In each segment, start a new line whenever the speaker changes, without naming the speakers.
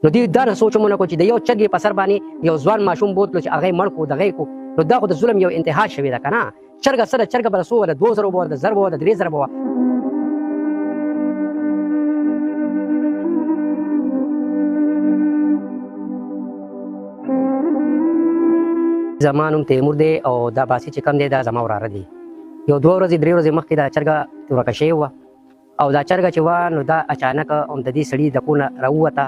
نو دوی دا نه سوچ مونږ کو چې د یو چرګې په سر باندې یو ځوان ماشوم بوتلو چې هغه مړ کو، دغه کو، نو دا خو د ظلم یو انتها شوې ده کنه. چرګه سره چرګه بل سو د 2000 وو، د 1000 وو، د 3000 وو. زما نوم تیمور دی او دا باسي چې کم دی دا زما وراره دی. یو دوه ورځې درې ورځې مخکې دا چرګه ورکه شوې وه او دا چرګه چې وه نو دا اچانک هم د دې سړي د کور نه راووته.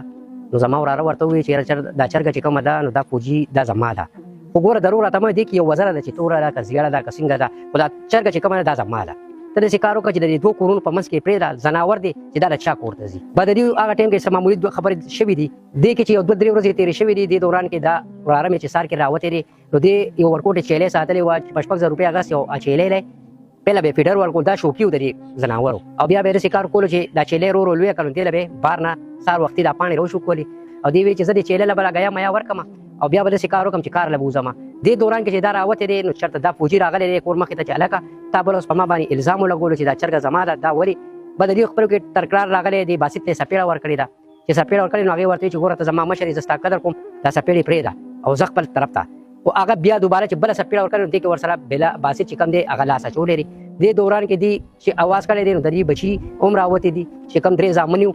نو زما وراره ورته وویل چې دا چرګه چې کومه ده نو دا فوجي دا زما ده، خو ګوره درو راته مه دې کې یو وزره ده چې توره ده که زیړه ده که څنګه ده، خو دا چرګه چې کومه ده دا زما ده. ته داسې کار وکړه چې د دې دوو کورونو په منځ کې پرېږده، ځناور دی چې دا د چا کور ته ځي. بعد دې هغه ټایم کې څه معمولي دوه خبرې شوې دي، دې کې چې یو دوه درې ورځې تېرې شوې دي، دې دوران کې دا وراره مې چې سهار کې راوتی دی نو دې یو ورکوټې چیلې ساتلې وه چې په 6000 روپۍ اخیستې او چیلې دی پهله به یې فیډر ورکول، دا شوقي و د دې ځناورو، او بیا به یې داسې کار کولو چې دا چیلې ورو ورو لویه کړه، نو دې له به یې بار نه سهار وختي دا پاڼې راوشوکولې او دې ویل چې زه دې چیلې له به لا ګیا میا ورکړم او بیا به داسې کار وکړم چې کار له به وځم. دې دوران کې چې دا راوتی دی نو چېرته دا فوجي راغلی دی کور مخې ته چې هلکه تا بله ورځ په ما باندې الزام ولګولو چې دا چرګه زما ده، دا ولې؟ به د دې خپلو کې ترکرار راغلی دی، باسط ته یې څپېړه ورکړې ده، چې څپېړه ورکړې نو هغې ورته ویل چې ګوره ته زما مشر یې، زه ستا قدر کوم، دا څپېړې پرېږده او زه خپل طرف ته. خو هغه بیا دوباره چې بله څپېړه ورکړې نو دې کې ورسره بلا باسط چې کوم دی هغه لاس اچولی دی. دې دوران کې دی چې اواز کړی دی نو د دې بچي هم راوتي دي چې کوم درې زامن یو،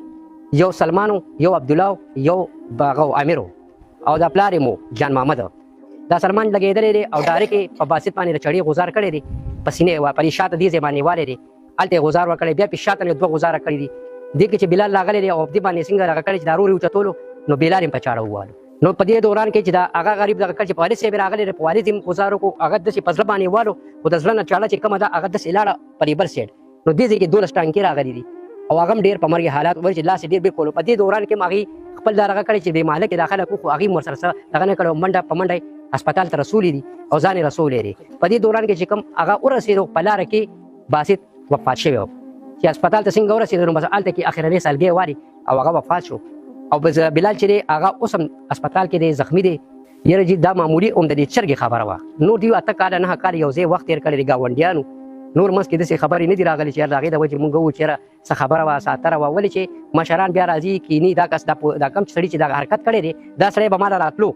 یو سلمان و، یو عبدالله و، یو هغه امیر و او دا پلار یې مو جان محمد. دا سلمان لګېدلی دی او ډایرک یې په باسط باندې د چړې غوزار کړی دی، په سینې وه، په دې شاته دې ځای باندې والی دی، هلته یې غوزار ورکړی، بیا پې شاته نه دوه غوزاره کړي دي. دې کې چې بلال راغلی دی او دې باندې څنګه دغه کړی چې دا ورور یې اوچتولو نو بلال یې په چاړه ووهلو. نو په دې دوران کې چې دا هغه غریب دغه کړ چې په والد صاحب راغلی دی، په والد یې غوزار وکړو، هغه داسې په زړه باندې والو، خو د زړه نه چاړه چې کومه ده هغه داسې لاړه په دې بل سایډ. نو دې ځای کې 12 ټانکې راغلي دي او هغه هم ډېر په مرګ حالات ول چې لاس یې ډېر بې کولو. په دې دوران کې هم هغې خپل دا دغه کړی چې دې محله کې دا خلک وو، خو هغې هم ورسره څه دغه نه کړی، منډه په منډه یې هسپتال ته رسولي دي او ځان یې رسولی دی. په دې دوران کې چې کوم هغه ورسېدو په لاره کې باسط وفات شوی و، چې هسپتال ته څنګه ورسېدو نو بس هلته کې اخرنۍ سلګۍ والي او هغه وفات شو. او بس بلال چې دی هغه اوس هم هسپتال کې دی، زخمی دی. یاره جي دا معمولي هم د دې چرګې خبره وه، نور دیو 8 کاله 9 کاله یو ځای وخت تېر کړی دی ګاونډیانو، نور منځ کې داسې خبرې نه دي راغلي چې یاره د هغې د وجې مونږ وو چې یاره څه خبره وه ساتره وه. ولې چې مشران بیا راځي کینی دا کس دا کم سړي چې دغه حرکت کړی دی دا سړی به ماله راتلو،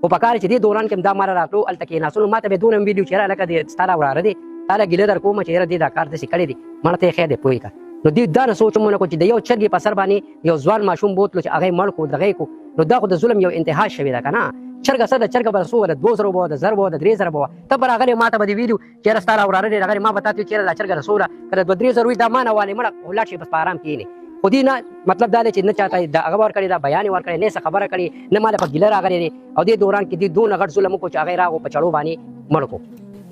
خو په کار چې دې دوران کې هم دا ماله راتلو هلته کېناستلو، ما ته به یې دونه هم ویلي چې یاره هلکه دې ستا دا وراره دی، تا له ګیله در کوم چې یاره دې دا کار داسې کړی دی، مړه ته یې خیر دی پوه کړه. نو دوی دا نه سوچ هم ونه کړو چې د یو چرګې په سر باندې یو ځوان ماشوم بوتلو چې هغه یې مړ کړو، دغه یې کړو، نو دا خو د ظلم یو انتها شوې ده که نه. چرګه څه ده، چرګه به څو وه، د 2000 به وه، د 1000 به وه، د 3000 به وه. ته به راغلی ما ته به دې ویلي چې یاره ستا دا وراره دی راغلی، ما به تا ته ویل چې یاره دا چرګه د څو ده، که د 2-3 زره وي دا ما نه والې مړه خو لاړ شي بس په ارام کښېنې. خو دې نه مطلب دا دی چې نه چاته د هغه ورکړې ده، بیان یې ورکړی، نه یې څه خبره کړې، نه ما له په ګیله راغلی دی. او دې دوران کې دوی دونه غټ ظلم وکړو چې هغه یې راغو په چړو باندې مړ کړو.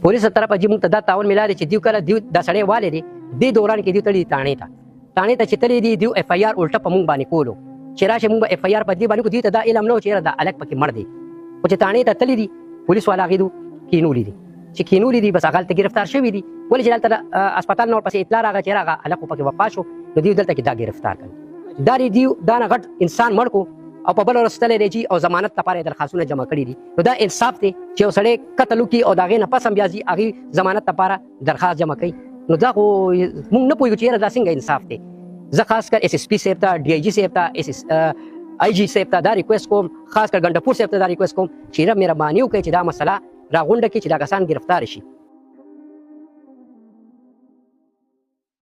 پولیس طرفه جی موږ ته دا تعاون ملا دی چې دیو کله دیو دا سړی والی دی، دې دوران کې دیو تللی دي تاڼې ته، تاڼې ته چې تللی دي دیو اف آی آر الټه په موږ باندې کولو چې راشه موږ به اف آی آر په دې باندې کړو. دوی ته دا علم نه و چې یاره دا هلک پکې مړ دی، خو چې تاڼې ته تللی دي پولیس والا هغې دو کینولي دي، چې کینولي دي بس هغه هلته ګرفتار شوي دي. ولې چې دلته د هسپتال نه ورپسې اطلاع راغله چې یاره هغه هلک خو پکې وفات شو، نو دیو دلته کې دا ګرفتار کړ. دا دی دیو دا نه غټ انسان مړ کو او په بله ورځ تللی دی جي او ضمانت لپاره یې درخواستونه جمع کړي دي. نو دا انصاف دی چې یو سړی قتل وکړي او د هغې نه پس هم بیا ځي هغې ضمانت لپاره درخواست جمع کوي. نو دا خو موږ نه پوهېږو چې یاره دا څنګه انصاف دی. زه خاص کر اس اس پی صاحب ته، ډي آی جي صاحب ته، اس اس آی جي صاحب ته دا ریکوست کوم، خاص کر ګنډپور صاحب ته دا ریکوست کوم چې یاره مهرباني وکړئ چې دا مسله راغونډه کړي چې دا کسان ګرفتار شي.